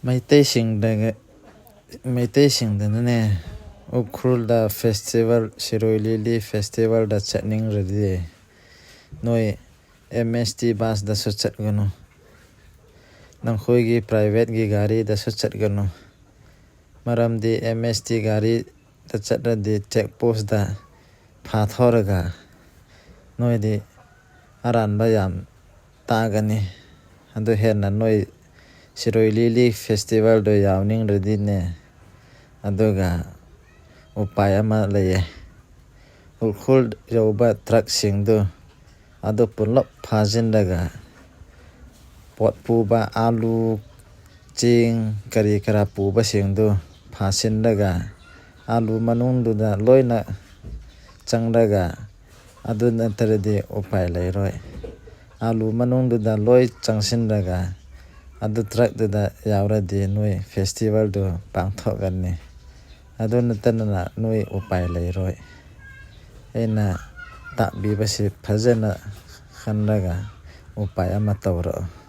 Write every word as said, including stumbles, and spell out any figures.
ꯃꯩꯇꯩꯁꯤꯡꯗ ꯃꯩꯇꯩꯁꯤꯡꯗꯅꯅꯦ, ꯎꯈ꯭ꯔꯨꯜꯗ ꯐꯦꯁꯇꯤꯚꯦꯜ, ꯁꯤꯔꯣꯏ ꯂꯤꯂꯤ ꯐꯦꯁꯇꯤꯚꯦꯜꯗ ꯆꯠꯅꯤꯡꯂꯗꯤ, ꯅꯣꯏ ꯑꯦꯝ ꯑꯦꯁ ꯇꯤ ꯕꯁꯇꯁꯨ ꯆꯠꯀꯅꯨ, ꯅꯈꯣꯏꯒꯤ ꯄ꯭ꯔꯥꯏꯚꯦꯠꯀꯤ ꯒꯥꯔꯤꯗꯁꯨ ꯆꯠꯀꯅꯨ꯫ ꯃꯔꯝꯗꯤ ꯑꯦꯝ ꯑꯦꯁ ꯇꯤ ꯒꯥꯔꯤꯗ ꯆꯠꯂꯗꯤ ꯆꯦꯛ ꯄꯣꯁꯇ ꯐꯥꯊꯣꯔꯒ ꯅꯣꯏꯗꯤ ꯑꯔꯥꯟꯕ ꯌꯥꯝ ꯇꯥꯒꯅꯤ꯫ ꯑꯗꯨ ꯍꯦꯟꯅ ꯅꯣꯏ ꯁꯤꯔꯣꯏ ꯂꯤꯂꯤ ꯐꯦꯁꯇꯤꯚꯦꯜꯗꯣ ꯌꯥꯎꯅꯤꯡꯂꯗꯤꯅꯦ, ꯑꯗꯨꯒ ꯎꯄꯥꯏ ꯑꯃ ꯂꯩꯌꯦ꯫ ꯎꯈ꯭ꯔꯨꯜ ꯌꯧꯕ ꯇ꯭ꯔꯛꯁꯤꯡꯗꯨ ꯑꯗꯨ ꯄꯨꯂꯞ ꯐꯥꯖꯤꯜꯂꯒ ꯄꯣꯠ ꯄꯨꯕ, ꯑꯥꯂꯨ, ꯆꯦꯡ, ꯀꯔꯤ ꯀꯔꯥ ꯄꯨꯕꯁꯤꯡꯗꯨ ꯐꯥꯁꯤꯜꯂꯒ ꯑꯥꯂꯨ ꯃꯅꯨꯡꯗꯨꯗ ꯂꯣꯏꯅ ꯆꯪꯂꯒ, ꯑꯗꯨ ꯅꯠꯇ꯭ꯔꯗꯤ ꯎꯄꯥꯏ ꯂꯩꯔꯣꯏ꯫ ꯑꯥꯂꯨ ꯃꯅꯨꯡꯗꯨꯗ ꯂꯣꯏ ꯆꯪꯁꯤꯜꯂꯒ ꯑꯗꯨ ꯇ꯭ꯔꯛꯇꯨꯗ ꯌꯥꯎꯔꯗꯤ ꯅꯣꯏ ꯐꯦꯁꯇꯤꯚꯦꯜꯗꯨ ꯄꯥꯡꯊꯣꯛꯀꯅꯤ꯫ ꯑꯗꯨ ꯅꯠꯇꯅ ꯅꯣꯏ ꯎꯄꯥꯏ ꯂꯩꯔꯣꯏ꯫ ꯑꯩꯅ ꯇꯥꯛꯄꯤꯕꯁꯤ ꯐꯖꯅ ꯈꯜꯂꯒ ꯎꯄꯥꯏ ꯑꯃ ꯇꯧꯔꯛꯑꯣ꯫